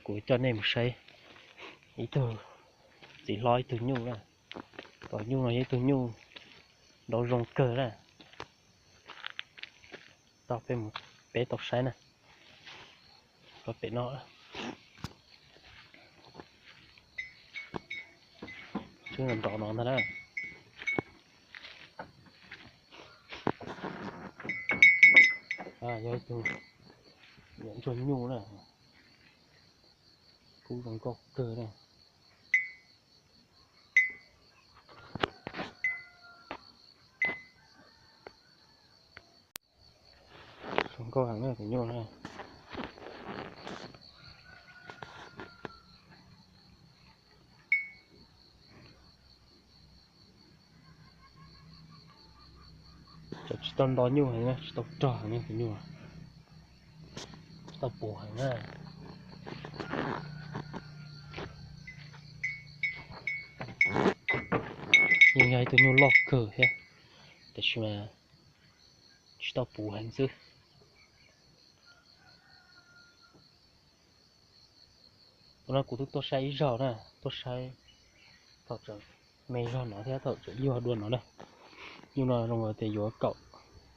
Kuv coj nej mus saib ib tug txiv hlob ib tug nyuj na. Tus nyuj no yog ib tug nyuj nraug zoo kawg na. Tau peb mus, peb tau saib na. Rau pem no, tswb nrov no ntag na. Yog ib tug ntsuag nyuj na, kub zoo nkauj kawg na. Zoo nkauj heev na tus nyuj na. Cov tsis tau nto nyuj heev na, tsis tau rog heev na tus nyuj, tsis tau puv heev na. Yeej yog ib tug nyuj loj kawg thiab, tiam sis mas tsis tau puv heev xwb. Tus no kuv twb tuaj saib ib zaug na, tuaj saib thaum tseem me zog no thiab thaum tseem yuag dua no na. Nyuj no zoo tias yuav kaum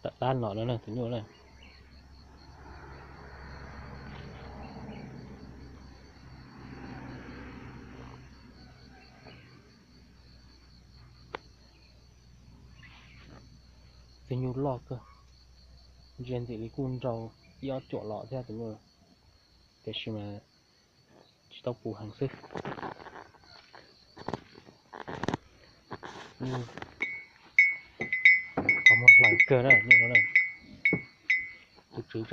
tawm lab no no na tus nyuj na. Tus nyuj loj kawg, ntsia ntxim li kuj nrau ib ob cuam los thiab tus nyuj, tiam sis mas tsis tau puv heev xwb. Qhov muag hlaws kawg na, tus tswv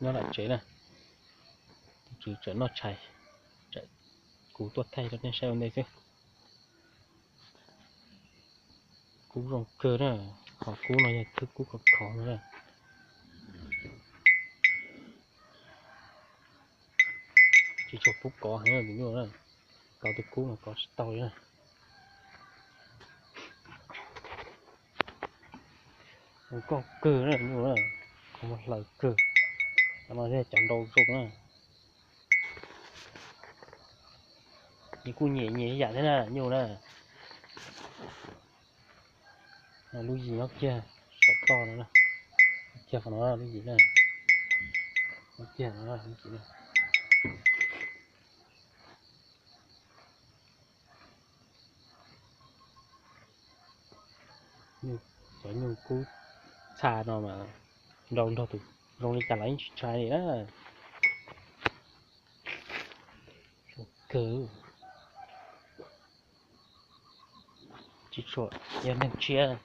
nyob tom tsev na, tus tswv tseem noj tshais, kuv tuaj thaij rau nej saib ua ntej xwb. Kub zoo kawg na, qhov kub no yog thwj kub khov khov no na. Tsis tshua pub kov heev tus nyuj na, kov tus kub mas kov tsis tau li na. Zoo nkauj kawg na nyuj na, qhov muag hlaws kawg. Cov no yog cov nraug zoo na. Nws kuj nyiam nyiam ib yam thiab na nyuj na. Lub yim nyob kiag saum toj no, kiag qhov no lub yim na, nyob kiag no lub yim na. Cov nyuj kub txha no mas nrau nrog tus zoo li cas los yeej tsis ntshai li na. Zoo kawg. Tsis tshua, yog neeg tshiab,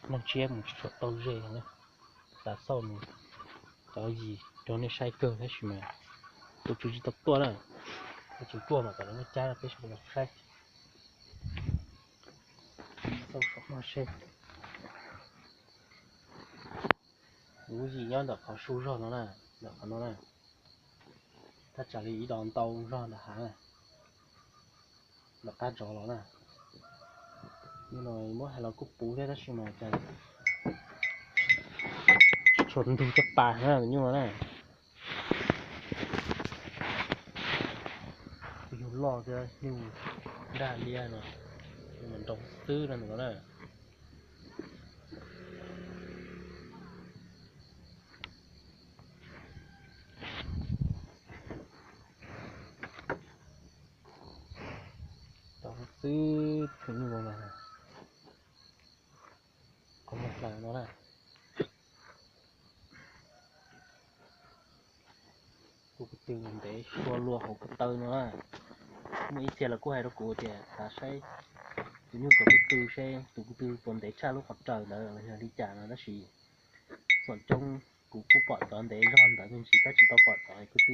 neeg tshiab mus tsis tshua tau ze no. Xav xauj mus cov yim rau nej saib kawg tab sis mas tus tswv tsis tau tuaj na. Tus tswv tuaj mas kom lawv muab cab peb sawv daws saib. Xauj saum no seb. Lub yim nyob ntawm qhov su zog no na, ntawm qhov no na. Thaj tsam li ib dos ntau zog ntawm hav, ntawm qab zov los na. Nyuj no muab hais los kuj puv thiab tab sis mas cas tsis tshua ntug caj pas na nyuj no na. Nyuj loj thiab nyuj daj liab no, nyuj mas nrau xwb no na. Tau xwb tus nyuj no, qhov muag hlaws no na. Tus ko tw ntev sua luag hauv ko taw no na. Muaj ib txhia lawv kuj hais rau kuv tias xav saib tus nyuj cov ko tw seb tus ko tw puas ntev tshaj lub qhov raws ntawd los yog li cas no tab sis txhua coob kuv kuj pom cov ntev zog ntawd me ntsis tab sis tsis tau pom cov ko tw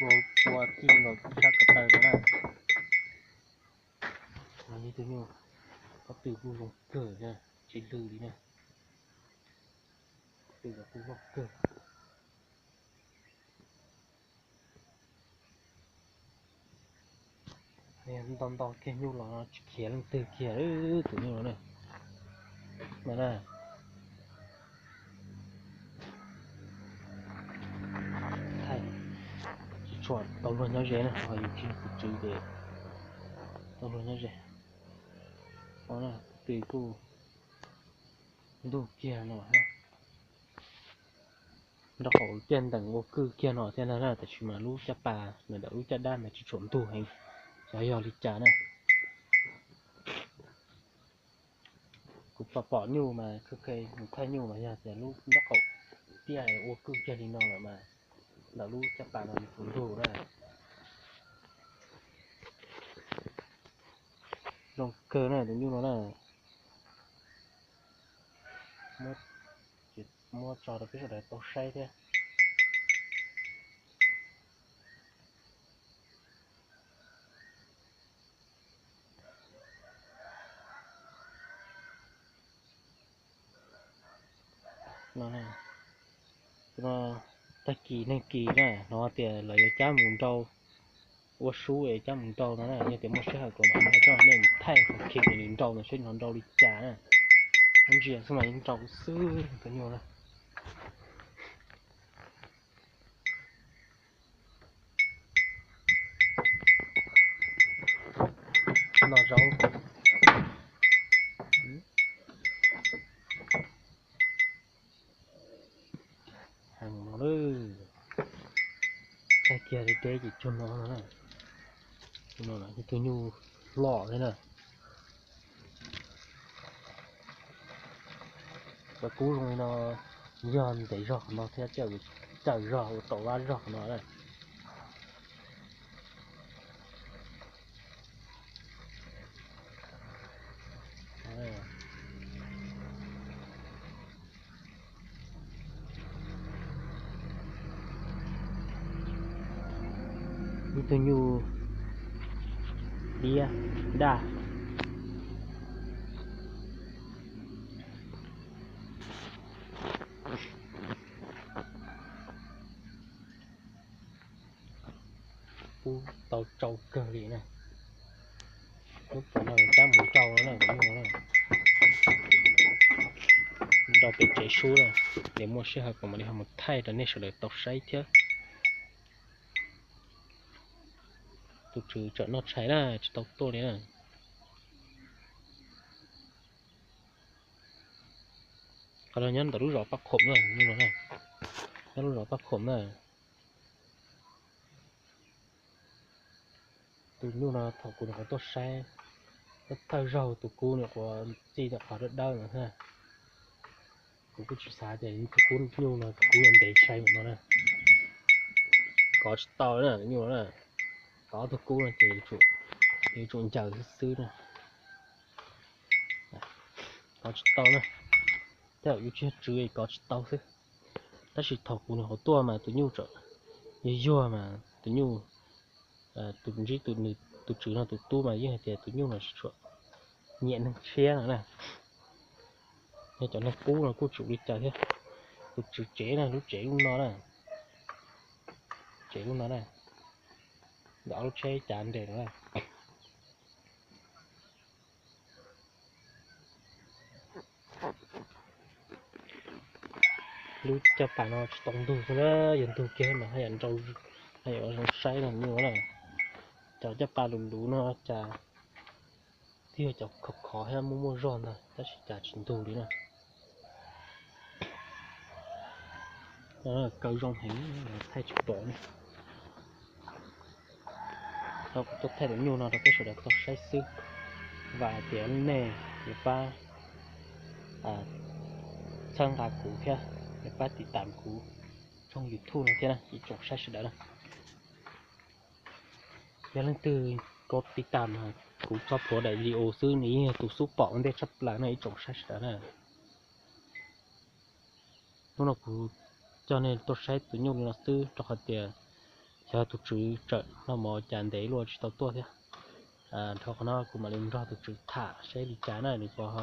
ua ua txij nkaus sab ko taw no na. Tus nyuj ko tw kuj zoo kawg, tsis lwj li na. Ko tw kuj loj kawg. Nto nto kiag nyuj los no tsis khiav leej twg kiag tus nyuj no na. No na. Thaij tsis Tau luag nyob ze na, ho yus tsis yog tus tswv ces tau luag nyob ze. Twb kuj ntug kiag no. Nraub qaum tiaj ntees ua kwj kiag no thiab ntag na, tab sis mas lub caj pas ntawm lub caj dab ntawd tsis tshua ntug heev, xyov yog li cas na. Kuv pom pom nyuj mas kheev kheev mus thaij nyuj mas yog tias lub nraub qaum tiaj ua kwj kiag li no lawm mas ntawm lub caj pas no nws tsis ntug na. Zoo kawg na tus nyuj no na. Muab tso rau peb sawv daws tau saib thiab. No, tag kis neeg kis na hnov tias lawv yuav cab mus nrau, ua sub es cab mus nrau no na, yog tias muaj sij hawm kuv mam li coj nej mus thaij qhov khiv nws nrau no seb nws nrau li cas na. Ntsia xwb mas yeej nrau xwb tus nyuj na. No zaub. Heev no lawm. Tag kiag deb deb ces cuag no no na. Tus nyuj loj thiab na. Cov kub zoo li no yog ntev zog qhov no thiab, cawm zog ua tau vaj zog qhov no na. Ib tug nyuj diab daj. Kub tau tsau kawg li na. Lub pom no cab mus rau na, nrau pem tsev sub na, es muaj sij hawm kuv mam li ho mus thaij rau nej sawv daws tau saib thiab. Tus tswv tsam noj tshais na tsis tau tuaj li na. Qhov no nyob ntawm lub zos Paj Khoom na, nyob lub zos Paj Khoom na. Tus nyuj no thaum kuv nyuam qhuav tuaj saib, thawj zaug tus kub nyuam qhuav txij ntawm qhov dawb dawb no na. Kuv kuj tsis xav tias tus kub nyuj no tus kub yuav ntev sai mus no na. Kov tsis tau na tus nyuj no na. Kov tus kub no ces yuav tsum ncaws xwb xwb na. Kov tsis tau na. Tej zaum yus tsis yog tswv kov tsis tau xwb. Tab sis thaum kuv nyuam qhuav tuaj mas tus nyuj tseem yuag yuag mas tus nyuj, tus ntsib tus tswv no tus tub mas yeej hais tias tus nyuj no tsis tshua nyiam neeg tshiab no na. Yog cov neeg qub no kuj tsis ua li cas thiab. Tus tswv tsev na, lub tsev lub no na. Tsev lub no na. Ntawm ob lub tsheb cav nres no na. Lub caj pas no tsis tau ntug xwb na, yog ntug kiag mas haj yam nrau, haj yam zoo saib no nyuj na. Cov caj pas luv luv no cas twb yog cov khov khov thiab muaj muaj zog ntag tab sis cas tsis ntug li na. Kaw zoo heev, thaij tsis pom li. Thaum kuv tuaj thaij tus nyuj no rau peb sawv daws tau saib xwb, vam hais tias nej yuav pab txhawb nqa kuv thiab yuav pab tiv tam kuv tshooj YouTube no thiab na ib tsoom saib sawv daws na. Yog leej twg ko tiv tam kuv tso plhuav daim video xwb nws yeej yog tus xub pom ua ntej tshaj plaws no ib tsoom saib sawv daws na. Hnub no kuv coj nej tuaj saib tus nyuj li no xwb rau qhov tias xyov tus tswv tsawm noj mov cas ntev luaj tsis tau tuaj thiab. Dhau qhov no kuv mam li nrog tus tswv tham saib li cas na, nws puas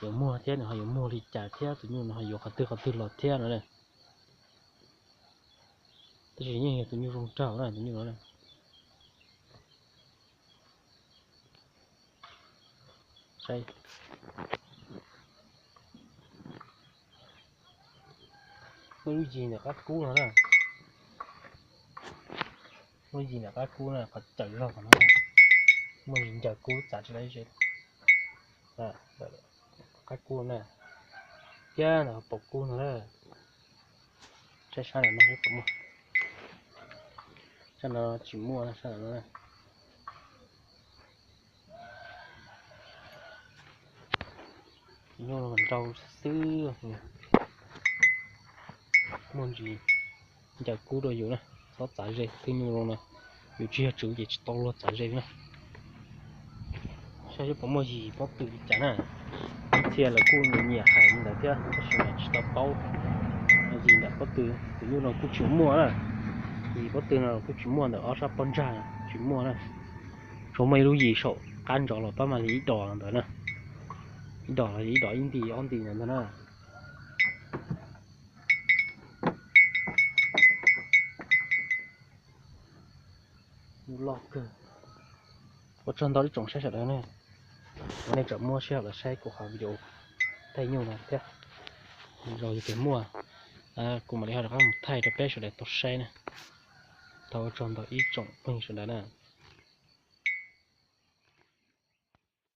yuav muag thiab nws ho yuav muag li cas thiab tus nyuj nws ho yuav qhov twg qhov twg los thiab no na. Tab sis yeej yog tus nyuj zoo nraug na tus nyuj no na. Muaj lub yig ntawm qab kub no na. Muaj yim ntawm qab kub na, qhov cawm zog no, muaj yim ncaws kub txav tsis lab ze. Qab kub na, thiab ntawm paum kub no na. Saib sab ntawm no, sab no tsis muaj, sab ntawm no. Nyuj no nrau xwb, muaj ntsis ncaws kub rau yus na, txhob txav ze, twb nyuj zoo no, yus tsis yog tswv ces tsis tau luag txav ze na. Saib seb puas muaj yim pob tw li cas na. Ib txhia lawv kuj nyiam hais li ntawd thiab tab sis mas tsis tau paub. Yim ntawm pob tw, tus nyuj no kuj tsis muaj na. Yim pob tw no kuj tsis muaj, ntawm ob sab pob ntsag tsis muaj na. Tsuas muaj ib lub yim saum qab ntsov los pab mam li ib dos ntawd na. Ib dos los ib dos ib nti ob nti ntawd na. Nyuj loj kawg. Ua tsaug ntau ib tsoom saib sawv daws ne, ua nej tseem muab sij hawm los saib kuv qhov video thaij nyuj no thiab. Zoo li tias muaj, kuv mam li ho rov qab mus thaij rau peb sawv daws tau saib na. Thov ua tsaug ntau ib tsoom phooj ywg sawv daws na.